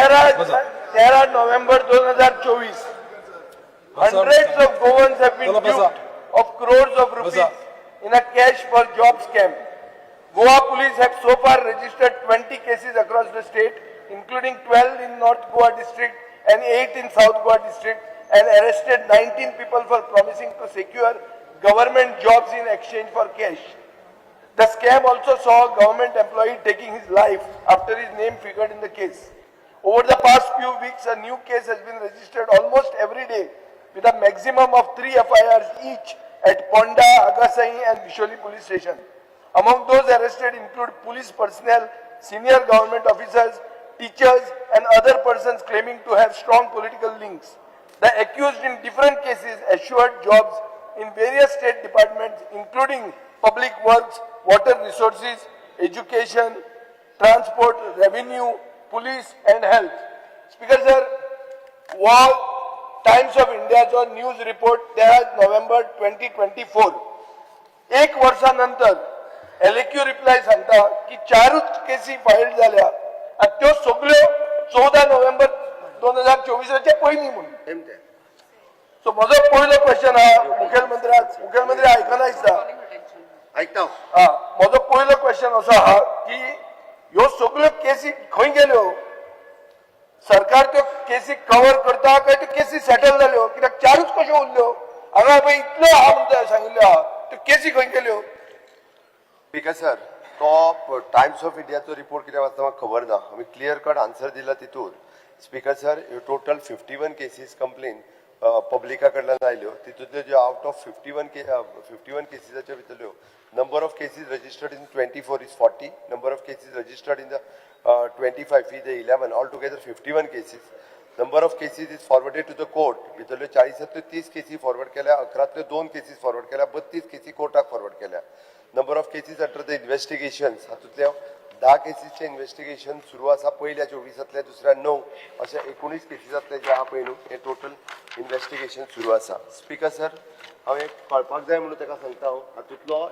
तेरा बसा. 13 नोव्हेंबर 2024. Hundreds of Goans have been चला बसा. Duped of crores of rupees बसा. In a cash for job scam. Goa Police have so far registered 20 cases across the state, including 12 in North Goa district and 8 in South Goa district, and arrested 19 people for promising to secure government jobs in exchange for cash. The scam also saw a government employee taking his life after his name figured in the case. Over the past few weeks, a new case has been registered almost every day, with a maximum of three FIRs each at Ponda, Agassaim and Bisholi police station. Among those arrested include police personnel, senior government officers, teachers and other persons claiming to have strong political links. The accused in different cases assured jobs in various state departments, including public works, water resources, education, transport, revenue, police and health. Speaker sir, हो Times of इंडियाचो news report 13 नोव्हेंबर 2024. एक वर्सा नंतर एलएक्यू reply सांगता की चारूच केसी file जाल्या आनी त्यो सगल्यो 14 नोव्हेंबर 2024च्या पयलीं म्हणून. सो म्हजो पयलो क्वेश्चन आहा मुखेलमंत्र्याक. मुखेलमंत्री, आयकना दिसता? ऐकता. हा, म्हजो पयलो क्वेश्चन असो आहा की ह्यो सगल्यो केसी खंय गेल्यो? सरकार त्यो केसी कवर करता काय त्यो केसी सेटल जाल्यो? कित्याक चारूच कश्यो उरल्यो? हांगा पळय इतल्यो आहा म्हणटा सांगिल्ल्यो आहा, त्यो केसी खंय गेल्यो? स्पीकर सर, तो टायम्स ऑफ इंडियाचो रिपोर्ट कितें वाचता म्हाका खबर ना. आमी क्लियर कट आन्सर दिला तितूर. स्पीकर सर, ह्यो टोटल 51 केसीस कंप्लेन पब्लिका कडल्यान आयल्यो. तितूंतल्यो ज्यो out of 51 केसीसाच्या भितरल्यो number of cases registered in 24 is 40, number of cases registered in the 25 is 11, all together 51 cases. Number of cases is forwarded to the court भितरल्यो 40तांतल्यो 30 केसी forward केल्या, 11तल्यो दोन cases forward केल्या, 32 केसी कोर्टाक फॉरवर्ड केल्या. Number of cases under the investigations हातूंतल्या 10 केसीसचें investigation सुरू आसा पयल्या 24तांतल्या, दुसऱ्या णव, अशे 19 केसीसांतले जे आहा पळय न्हू, हे टोटल इन्व्हेस्टिगेशन सुरू आसा. स्पीकर सर, हांव एक कळपाक जाय म्हणून ताका सांगता हांव, हातूंतलो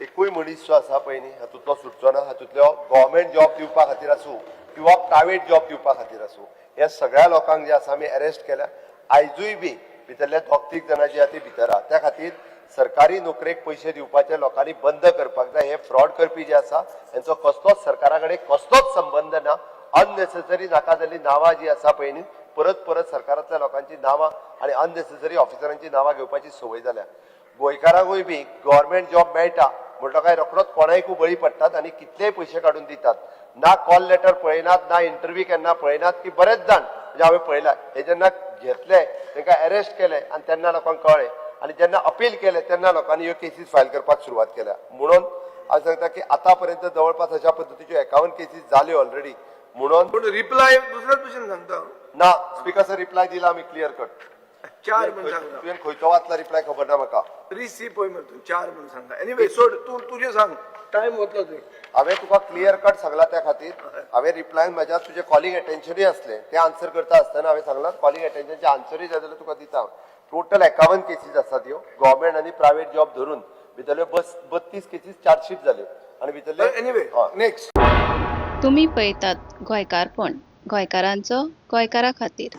एकूय मनीस जो आसा पळय न्ही, हातूंतलो सुटचो ना. हातूंतलो गव्हर्मेंट जॉब दिवपा खातीर आसूं किंवा प्रायवेट जॉब दिवपा खातीर आसूं, ह्या सगळ्या लोकांक जे आसा आमी अरेस्ट केल्या. आयजूय बी भितरले दोग तीग जाणां जी आहा ती भितर आहा. त्या खातीर सरकारी नोकरेक पयशे दिवपाचे लोकांनी बंद करपाक जाय. हे फ्रॉड करपी जे आसा, हेंचो कसलोच सरकारा कडेन कसलोच संबंद ना. अननेसेसरी नाका जाल्ली नांवां जी आसा पळय न्ही, परत परत सरकारांतल्या लोकांची नांवां आनी अननेसेसरी ऑफिसरांची नांवां घेवपाची संवय जाल्या. गोंयकारांकूय बी गव्हर्मेंट जॉब मेळटा म्हणटो काय रोखडोच कोणायकूय बळी पडटात आनी कितलेय पयशे काडून दितात. ना कॉल लेटर पळयनात, ना इंटरव्यू केन्ना पळयनात की बरेच जाण म्हणजे हांवें पळयला, हे जेन्ना घेतले, तांकां अरेस्ट केले आनी तेन्ना लोकांक कळ्ळें आनी जेन्ना अपील केलें तेन्ना लोकांनी ह्यो केसीस फायल करपाक सुरवात केल्या. म्हणून हांव सांगता की आतां पर्यंत जवळपास अशा पद्दतीच्यो 51 केसीस जाल्यो ऑलरेडी म्हणून. पूण रिप्लाय दुसऱ्याच भशेन सांगता. ना स्पीकर सर, रिप्लाय दिला आमी क्लियर कट. चार म्हण सांगता. तुवें खंयचो वाचला रिप्लाय खबर ना म्हाका. थ्री सी पळय मरे तूं, चार म्हणून सांगता. एनिवे सोड, तूं तुजें सांग, टायम वतलो तुवें. हांवें तुका क्लियर कट सांगला. त्या खातीर हांवें रिप्लायन म्हज्या तुजें कॉलिंग अटेन्शनूय आसलें. तें आन्सर करता आसतना हांवें सांगलां, कॉलिंग अटेन्शनचे आन्सरूय जाय जाल्यार तुका दिता हांव. टोटल 51 केसीस आसात ह्यो गव्हर्मेंट आनी प्रायवेट जॉब धरून. भितरल्यो बस 32 केसीस चार्जशीट जाल्यो आनी भितरले एनिवे हय. नेक्स्ट. तुमी पळयतात गोंयकारपण, गोंयकारांचो गोंयकारा खातीर.